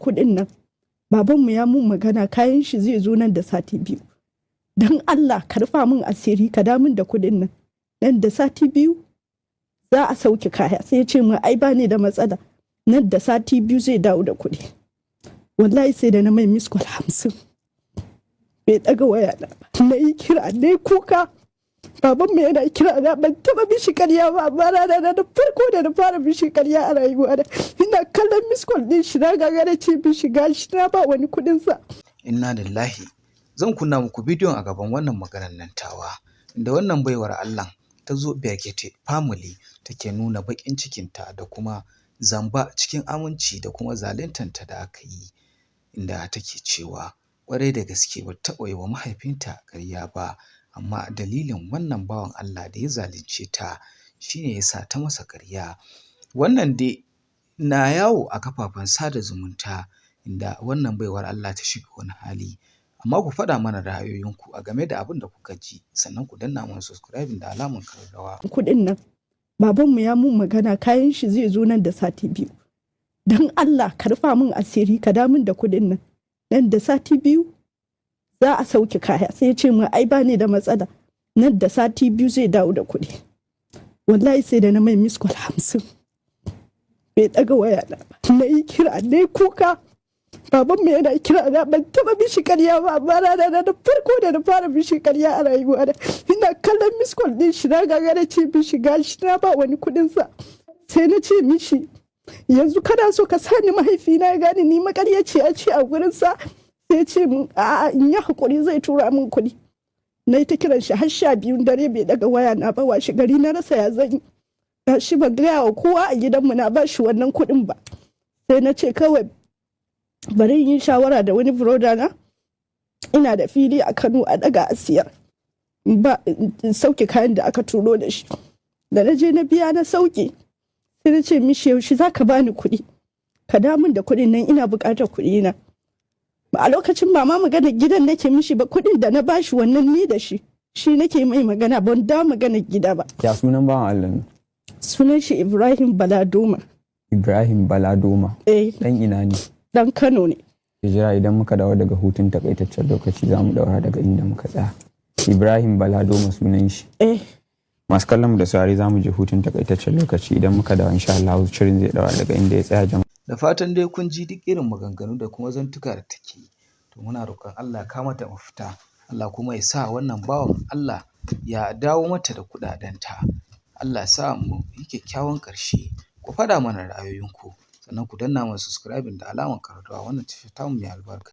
Kuɗin nan, babanmu ya mun magana, kayan shi zai zo nan da sati 2. Don Allah ka rufa min asiri, ka da min da kuɗin nan, nan da sati 2 za a sauke kaya. Sai ya ce min ai ba ni da matsala, nan da sati 2 zai dawo da kuɗi. Wallahi sai da na mai miss call 50, bai ɗaga waya na ba. Na yi kira, na yi kuka. Babanmu yana kira na. Ban taba mishi karya ba, amma rana na da farko da na fara mishi karya a rayuwa na, ina kallon miss call din shi, na gagara ce mishi gashi na ba wani kuɗin sa. Inna lillahi. Zan kunna muku bidiyon a gaban wannan maganar nan tawa, inda wannan baiwar Allah ta zo Brekete Family take nuna baƙin cikinta da kuma zamba cikin aminci da kuma zaluntanta da aka yi, inda take cewa ƙwarai da gaske ba ta taɓa yi wa mahaifinta ƙarya ba, amma dalilin wannan bawan Allah da ya zalunce ta shine ya sa ta masa ƙarya. Wannan dai na yawo a kafafen sada zumunta, inda wannan baiwar Allah ta shiga wani hali. Amma ku faɗa mana ra'ayoyinku a game da abin da kuka ji, sannan ku danna mana subscribing da alamar ƙararrawa. Kuɗin nan, babanmu ya mun magana, kayan shi zai zo nan da sati 2. Don Allah ka rufa min asiri, ka da min da kuɗin nan, nan da sati 2 za a sauke kaya. Sai ya ce min ai ba ni da matsala, nan da sati 2 zai dawo da kuɗi. Wallahi sai da na mai miss call 50, bai ɗaga waya na ba. Na yi kira, na yi kuka. Babanmu yana kira na. Ban taba mishi karya ba, amma rana na da farko da na fara mishi karya a rayuwa na, ina kallon miss call din shi, na gagara ce mishi gashi na ba wani kuɗin sa. Sai na ce mishi, yanzu kana so ka sani mahaifina ya gane ni makaryaciya ce a gurin sa? Sai ce min a'a, in yi hakuri, zai tura min kuɗi. Na yi ta kiran shi har 12n dare, bai daga waya na ba. Washe gari na rasa ya zan yi, shi ban gaya wa kowa a gidanmu na ba shi wannan kuɗin ba. Sai na ce kawai bari in yi shawara da wani brother na. Ina da fili a Kano, a daga a siyar, ba in sauke kayan da aka turo da shi. Da na je na biya na sauke, sai na ce mishi, yaushe za ka bani kuɗi? Ka da min da kuɗin nan, ina buƙatar kuɗi na. A lokacin ba ma magana gidan nake mishi ba, kuɗin da na bashi wannan ni da shi shi nake mai magana, ban da magana gida ba. Ya sunan bawan Allah ne? Sunan shi Ibrahim Baladoma. Ibrahim Baladoma? Eh. Dan ina ne? Dan Kano ne. Jira, idan muka dawo daga hutun takaitaccen lokaci za mu daura daga inda muka tsaya. Ibrahim Baladoma sunan shi? Eh. Masu kallon mu da saurari, za mu je hutun takaitaccen lokaci. Idan muka dawo, insha Allah shirin zai daura daga inda ya tsaya, jama'a. Da fatan dai kun ji duk irin maganganu da kuma zantuka da take yi. To muna roƙon Allah ya kawo mata mafita. Allah kuma ya sa wannan bawan Allah ya dawo mata da kuɗaɗenta. Allah ya sa mu yi kyakkyawan ƙarshe. Ku faɗa mana ra'ayoyinku, sannan ku danna mana subscribing da alamar ƙararrawa wannan tasha tamu mai albarka.